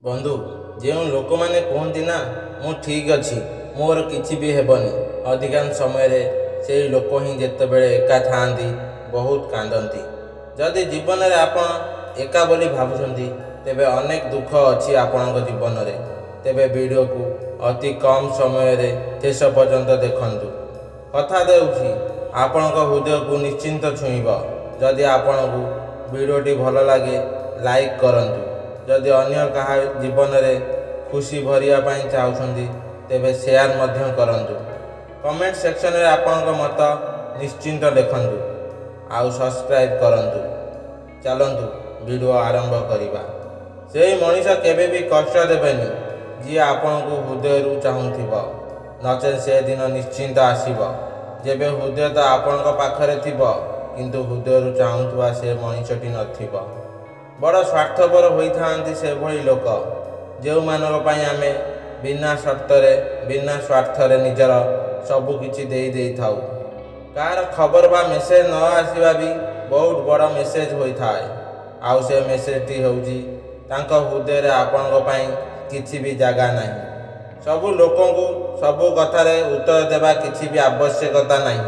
ବନ୍ଧୁ, ଯେଉଁ ଲୋକମାନେ କୁହନ୍ତି ନା ମୁଁ ଠିକ୍ ଅଛି, ମୋର କିଛି ବି ହେବନି, ଅଧିକାଂଶ ସମୟରେ ସେଇ ଲୋକ ହିଁ ଯେତେବେଳେ ଏକା ଥାଆନ୍ତି ବହୁତ କାନ୍ଦନ୍ତି। ଯଦି ଜୀବନରେ ଆପଣ ଏକା ବୋଲି ଭାବୁଛନ୍ତି, ତେବେ ଅନେକ ଦୁଃଖ ଅଛି ଆପଣଙ୍କ ଜୀବନରେ। ତେବେ ଭିଡ଼ିଓକୁ ଅତି କମ୍ ସମୟରେ ଶେଷ ପର୍ଯ୍ୟନ୍ତ ଦେଖନ୍ତୁ। କଥା ଦେଉଛି, ଆପଣଙ୍କ ହୃଦୟକୁ ନିଶ୍ଚିନ୍ତ ଛୁଇଁବ। ଯଦି ଆପଣଙ୍କୁ ଭିଡ଼ିଓଟି ଭଲ ଲାଗେ, ଲାଇକ୍ କରନ୍ତୁ। ଯଦି ଅନ୍ୟ କାହା ଜୀବନରେ ଖୁସି ଭରିବା ପାଇଁ ଚାହୁଁଛନ୍ତି, ତେବେ ସେୟାର ମଧ୍ୟ କରନ୍ତୁ। କମେଣ୍ଟ ସେକ୍ସନରେ ଆପଣଙ୍କ ମତ ନିଶ୍ଚିନ୍ତ ଲେଖନ୍ତୁ ଆଉ ସବସ୍କ୍ରାଇବ୍ କରନ୍ତୁ। ଚାଲନ୍ତୁ ଭିଡ଼ିଓ ଆରମ୍ଭ କରିବା। ସେଇ ମଣିଷ କେବେ ବି କଷ୍ଟ ଦେବେନି ଯିଏ ଆପଣଙ୍କୁ ହୃଦୟରୁ ଚାହୁଁଥିବ। ନଚେତ୍ ସେ ଦିନ ନିଶ୍ଚିନ୍ତ ଆସିବ ଯେବେ ହୃଦୟ ତ ଆପଣଙ୍କ ପାଖରେ ଥିବ, କିନ୍ତୁ ହୃଦୟରୁ ଚାହୁଁଥିବା ସେ ମଣିଷଟି ନଥିବ। ବଡ଼ ସ୍ୱାର୍ଥପର ହୋଇଥାନ୍ତି ସେଭଳି ଲୋକ, ଯେଉଁମାନଙ୍କ ପାଇଁ ଆମେ ବିନା ସର୍ତ୍ତରେ, ବିନା ସ୍ୱାର୍ଥରେ ନିଜର ସବୁକିଛି ଦେଇ ଦେଇଥାଉ। କାହାର ଖବର ବା ମେସେଜ ନ ଆସିବା ବି ବହୁତ ବଡ଼ ମେସେଜ ହୋଇଥାଏ। ଆଉ ସେ ମେସେଜଟି ହେଉଛି ତାଙ୍କ ହୃଦୟରେ ଆପଣଙ୍କ ପାଇଁ କିଛି ବି ଜାଗା ନାହିଁ। ସବୁ ଲୋକଙ୍କୁ ସବୁ କଥାରେ ଉତ୍ତର ଦେବା କିଛି ବି ଆବଶ୍ୟକତା ନାହିଁ।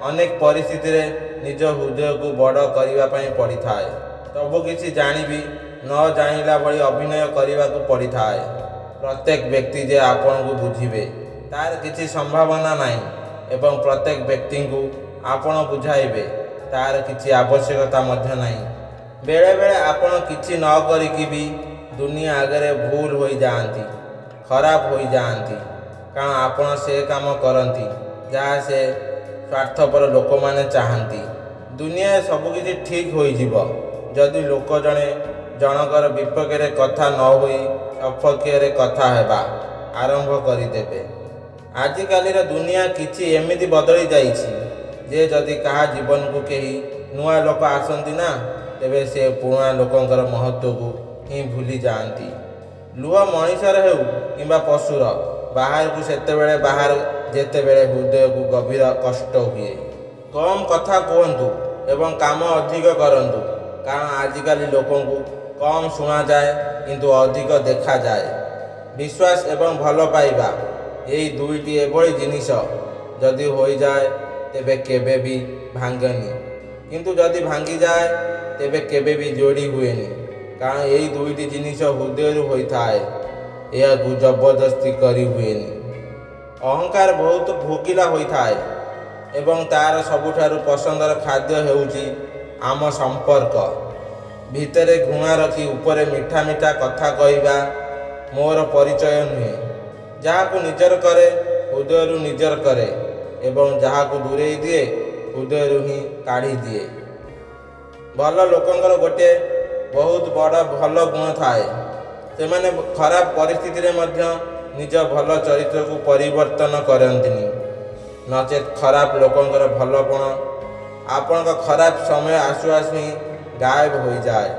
ଅନେକ ପରିସ୍ଥିତିରେ ନିଜ ହୃଦୟକୁ ବଡ଼ କରିବା ପାଇଁ ପଡ଼ିଥାଏ। ସବୁକିଛି ଜାଣିବି ନ ଜାଣିଲା ଭଳି ଅଭିନୟ କରିବାକୁ ପଡ଼ିଥାଏ। ପ୍ରତ୍ୟେକ ବ୍ୟକ୍ତି ଯେ ଆପଣଙ୍କୁ ବୁଝିବେ ତାର କିଛି ସମ୍ଭାବନା ନାହିଁ, ଏବଂ ପ୍ରତ୍ୟେକ ବ୍ୟକ୍ତିଙ୍କୁ ଆପଣ ବୁଝାଇବେ ତାର କିଛି ଆବଶ୍ୟକତା ମଧ୍ୟ ନାହିଁ। ବେଳେବେଳେ ଆପଣ କିଛି ନ କରିକି ବି ଦୁନିଆ ଆଗରେ ଭୁଲ ହୋଇଯାଆନ୍ତି, ଖରାପ ହୋଇଯାଆନ୍ତି, କାରଣ ଆପଣ ସେ କାମ କରନ୍ତି ଯାହା ସେ ସ୍ୱାର୍ଥପର ଲୋକମାନେ ଚାହାନ୍ତି। ଦୁନିଆରେ ସବୁକିଛି ଠିକ୍ ହୋଇଯିବ ଯଦି ଲୋକ ଜଣେ ଜଣଙ୍କର ବିପକ୍ଷରେ କଥା ନ ହୋଇ ସପକ୍ଷରେ କଥା ହେବା ଆରମ୍ଭ କରିଦେବେ। ଆଜିକାଲିର ଦୁନିଆ କିଛି ଏମିତି ବଦଳି ଯାଇଛି ଯେ ଯଦି କାହା ଜୀବନକୁ କେହି ନୂଆ ଲୋକ ଆସନ୍ତି ନା, ତେବେ ସେ ପୁରୁଣା ଲୋକଙ୍କର ମହତ୍ତ୍ୱକୁ ହିଁ ଭୁଲି ଯାଆନ୍ତି। ଲୁହ ମଣିଷର ହେଉ କିମ୍ବା ପଶୁର, ବାହାରକୁ ସେତେବେଳେ ବାହାର ଯେତେବେଳେ ହୃଦୟକୁ ଗଭୀର କଷ୍ଟ ହୁଏ। କମ୍ କଥା କୁହନ୍ତୁ ଏବଂ କାମ ଅଧିକ କରନ୍ତୁ, କାରଣ ଆଜିକାଲି ଲୋକଙ୍କୁ କମ୍ ଶୁଣାଯାଏ କିନ୍ତୁ ଅଧିକ ଦେଖାଯାଏ। ବିଶ୍ୱାସ ଏବଂ ଭଲ ପାଇବା ଏଇ ଦୁଇଟି ଏଭଳି ଜିନିଷ, ଯଦି ହୋଇଯାଏ ତେବେ କେବେ ବି ଭାଙ୍ଗେନି, କିନ୍ତୁ ଯଦି ଭାଙ୍ଗିଯାଏ ତେବେ କେବେ ବି ଯୋଡ଼ି ହୁଏନି। କାରଣ ଏଇ ଦୁଇଟି ଜିନିଷ ହୃଦୟରୁ ହୋଇଥାଏ, ଏହାକୁ ଜବରଦସ୍ତି କରି ହୁଏନି। ଅହଙ୍କାର ବହୁତ ଭୋକିଲା ହୋଇଥାଏ ଏବଂ ତାର ସବୁଠାରୁ ପସନ୍ଦର ଖାଦ୍ୟ ହେଉଛି ଆମ ସମ୍ପର୍କ। ଭିତରେ ଘୃଣା ରଖି ଉପରେ ମିଠା ମିଠା କଥା କହିବା ମୋର ପରିଚୟ ନୁହେଁ। ଯାହାକୁ ନିଜର କରେ ହୃଦୟରୁ ନିଜର କରେ, ଏବଂ ଯାହାକୁ ଦୂରେଇ ଦିଏ ହୃଦୟରୁ ହିଁ କାଢ଼ି ଦିଏ। ଭଲ ଲୋକଙ୍କର ଗୋଟିଏ ବହୁତ ବଡ଼ ଭଲ ଗୁଣ ଥାଏ, ସେମାନେ ଖରାପ ପରିସ୍ଥିତିରେ ମଧ୍ୟ ନିଜ ଭଲ ଚରିତ୍ରକୁ ପରିବର୍ତ୍ତନ କରନ୍ତିନି। ନଚେତ୍ ଖରାପ ଲୋକଙ୍କର ଭଲ ଗୁଣ ଆପଣଙ୍କ ଖରାପ ସମୟ ଆସୁ ଆସୁ ହିଁ ଗାୟବ ହୋଇଯାଏ।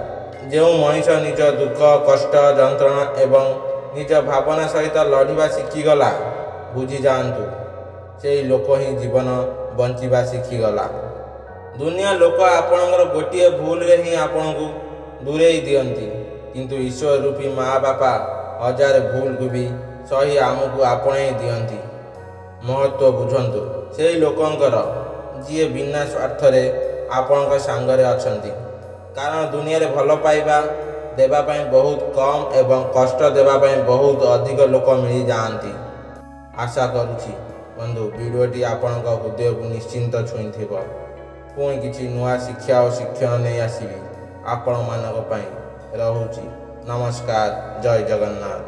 ଯେଉଁ ମଣିଷ ନିଜ ଦୁଃଖ, କଷ୍ଟ, ଯନ୍ତ୍ରଣା ଏବଂ ନିଜ ଭାବନା ସହିତ ଲଢ଼ିବା ଶିଖିଗଲା, ବୁଝିଯାଆନ୍ତୁ ସେଇ ଲୋକ ହିଁ ଜୀବନ ବଞ୍ଚିବା ଶିଖିଗଲା। ଦୁନିଆ ଲୋକ ଆପଣଙ୍କର ଗୋଟିଏ ଭୁଲରେ ହିଁ ଆପଣଙ୍କୁ ଦୂରେଇ ଦିଅନ୍ତି, କିନ୍ତୁ ଈଶ୍ୱର ରୂପୀ ମା ବାପା ହଜାର ଭୁଲକୁ ବି ସହି ଆମକୁ ଆପଣେଇ ଦିଅନ୍ତି। ମହତ୍ତ୍ୱ ବୁଝନ୍ତୁ ସେଇ ଲୋକଙ୍କର ଯିଏ ବିନା ସ୍ୱାର୍ଥରେ ଆପଣଙ୍କ ସାଙ୍ଗରେ ଅଛନ୍ତି। କାରଣ ଦୁନିଆରେ ଭଲ ପାଇବା ଦେବା ପାଇଁ ବହୁତ କମ୍ ଏବଂ କଷ୍ଟ ଦେବା ପାଇଁ ବହୁତ ଅଧିକ ଲୋକ ମିଳିଯାଆନ୍ତି। ଆଶା କରୁଛି ବନ୍ଧୁ, ଭିଡ଼ିଓଟି ଆପଣଙ୍କ ହୃଦୟକୁ ନିଶ୍ଚିନ୍ତ ଛୁଇଁଥିବ। ପୁଣି କିଛି ନୂଆ ଶିକ୍ଷା ଓ ଶିକ୍ଷଣ ନେଇ ଆସିବି ଆପଣମାନଙ୍କ ପାଇଁ। ରହୁଛି, ନମସ୍କାର, ଜୟ ଜଗନ୍ନାଥ।